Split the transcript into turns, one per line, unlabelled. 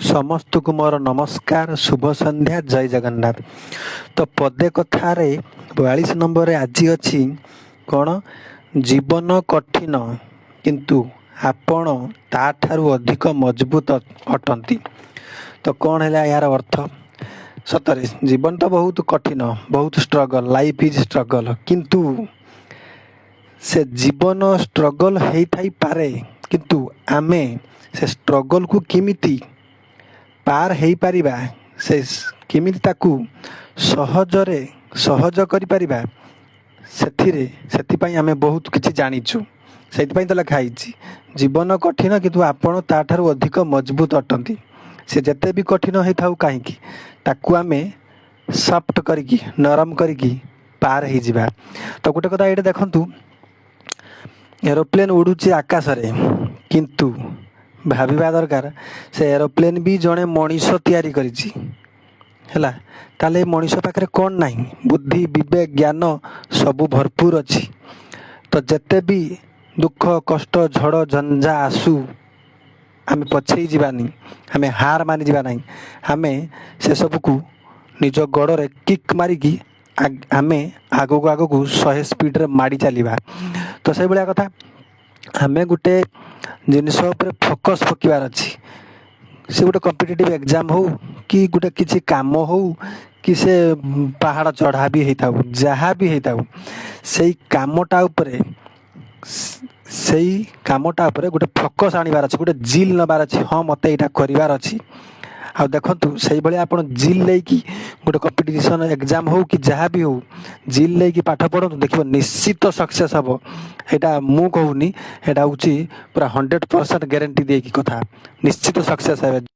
ସମସ୍ତଙ୍କୁ ମୋର ନମସ୍କାର, ଶୁଭ ସନ୍ଧ୍ୟା, ଜୟ ଜଗନ୍ନାଥ। ତ ପଦେ କଥାରେ 42 ନମ୍ବରରେ ଆଜି ଅଛି କ'ଣ? ଜୀବନ କଠିନ, କିନ୍ତୁ ଆପଣ ତାଠାରୁ ଅଧିକ ମଜବୁତ ଅଟନ୍ତି। ତ କ'ଣ ହେଲା ଏହାର ଅର୍ଥ? ସତରେ ଜୀବନ ତ ବହୁତ କଠିନ, ବହୁତ ଷ୍ଟ୍ରଗଲ୍। Life is struggle. କିନ୍ତୁ ସେ ଜୀବନ ଷ୍ଟ୍ରଗଲ୍ ହେଇଥାଇପାରେ, କିନ୍ତୁ ଆମେ ସେ ଷ୍ଟ୍ରଗଲ୍କୁ କେମିତି ପାର ହେଇପାରିବା, ସେ କେମିତି ତାକୁ ସହଜରେ ସହଜ କରିପାରିବା, ସେଥିପାଇଁ ଆମେ ବହୁତ କିଛି ଜାଣିଛୁ। ସେଇଥିପାଇଁ ତ ଲେଖା ହେଇଛି, ଜୀବନ କଠିନ, କିନ୍ତୁ ଆପଣ ତାଠାରୁ ଅଧିକ ମଜବୁତ ଅଟନ୍ତି। ସେ ଯେତେ ବି କଠିନ ହେଇଥାଉ କାହିଁକି, ତାକୁ ଆମେ ସଫ୍ଟ କରିକି, ନରମ କରିକି ପାର ହେଇଯିବା। ତ ଗୋଟେ କଥା ଏଇଟା ଦେଖନ୍ତୁ, ଏରୋପ୍ଲେନ୍ ଉଡ଼ୁଛି ଆକାଶରେ, କିନ୍ତୁ ଭାବିବା ଦରକାର, ସେ ଏରୋପ୍ଲେନ୍ ବି ଜଣେ ମଣିଷ ତିଆରି କରିଛି। ହେଲା, ତାହେଲେ ଏ ମଣିଷ ପାଖରେ କ'ଣ ନାହିଁ? ବୁଦ୍ଧି, ବିବେକ, ଜ୍ଞାନ ସବୁ ଭରପୁର ଅଛି। ତ ଯେତେ ବି ଦୁଃଖ, କଷ୍ଟ, ଝଡ଼ ଝଞ୍ଜା ଆସୁ, ଆମେ ପଛେଇ ଯିବାନି, ଆମେ ହାର ମାନିଯିବା ନାହିଁ। ଆମେ ସେସବୁକୁ ନିଜ ଗୋଡ଼ରେ କିକ୍ ମାରିକି ଆମେ ଆଗକୁ ଆଗକୁ 100 ସ୍ପିଡ଼ରେ ମାଡ଼ି ଚାଲିବା। ତ ସେଇଭଳିଆ କଥା, ଆମେ ଗୋଟେ ଜିନିଷ ଉପରେ ଫୋକସ୍ ପକାଇବାର ଅଛି। ସେ ଗୋଟେ କମ୍ପିଟେଟିଭ୍ ଏକ୍ଜାମ୍ ହଉ କି ଗୋଟେ କିଛି କାମ ହଉ କି ସେ ପାହାଡ଼ ଚଢ଼ା ବି ହେଇଥାଉ, ଯାହା ବି ହେଇଥାଉ, ସେଇ କାମଟା ଉପରେ ଗୋଟେ ଫୋକସ୍ ଆଣିବାର ଅଛି, ଗୋଟେ ଜିଲ୍ ନେବାର ଅଛି। ହଁ, ମୋତେ ଏଇଟା କରିବାର ଅଛି। ଆଉ ଦେଖନ୍ତୁ, ସେଇଭଳିଆ ଆପଣ ଜିଲ୍ ନେଇକି ଗୋଟେ କମ୍ପିଟିସନ୍ ଏକ୍ଜାମ୍ ହଉ କି ଯାହା ବି ହଉ, ଜିଲ୍ ନେଇକି ପାଠ ପଢ଼ନ୍ତୁ, ଦେଖିବ ନିଶ୍ଚିତ ସକ୍ସେସ୍ ହେବ। ଏଇଟା ମୁଁ କହୁନି, ଏଇଟା ହେଉଛି ପୁରା 100% ଗ୍ୟାରେଣ୍ଟି ଦେଇକି କଥା, ନିଶ୍ଚିତ ସକ୍ସେସ୍ ହେବେ।